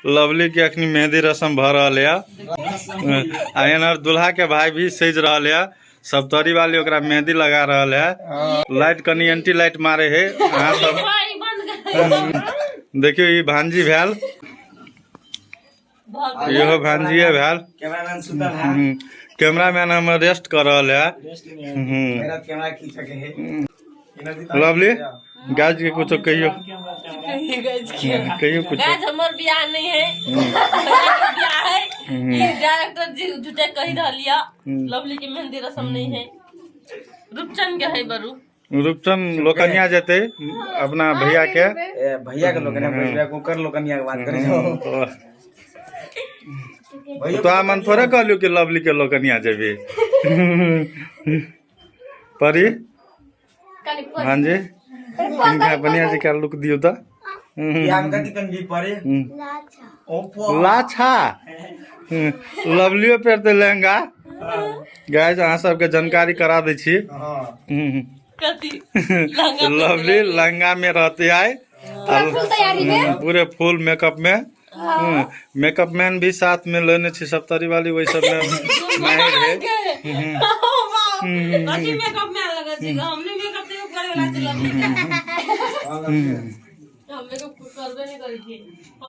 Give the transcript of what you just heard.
Lovely के अखनी मेहंदी रस्म भऽ रहल यऽ आ एनहर दुल्हा के भाई भी सज रहल यऽ। सप्तरी वाली ओकरा मेहंदी लगा रहल है। लाइट कनी एंटी लाइट मारे है। अहाँ सब देखियो ई भांजी भेल, इहो भांजिए भेल। कैमरामैन सुतल है। कैमरामैन हमर रेस्ट कर रहल है। मेरा कैमरा खींच के है। लवली गाइस के कुछ कहियो, कहियो कुछ। गाइस हमर बियाह नहीं है, बियाह है। ई डायरेक्टर जी झूठे कही रहल या लवली के मेहंदी रस्म नहीं है। रूपचंद के है बरू। रूपचंद लोकनिया जेते अपना भैया के। ए भैया के लोकनिया भैया को कर लोकनिया के बात करे जो। तो मन थोड़े कहलियो कि लवली के लोकनिया जेबी। परी हाँ जी इनका बढ़िया जी का लुक दियो तो। बियाह में कथी कनबी पड़े? ओप्पो लाछा लवलियो पेरते लहंगा। गाइस अहाँ सबके जानकारी करा दै छी। कथी? लवली लहंगा में रहते आए फुल तैयारी में, पूरे फुल मेकअप में। मेकअप मैन भी साथ में लेने छी सप्तरी वाली, वही सब में माहिर है। कथी मेकअप में लगल छी? हमने मेकअप ते करे वाला छी लवली के। हम मेकअप करबे नहीं करै छी।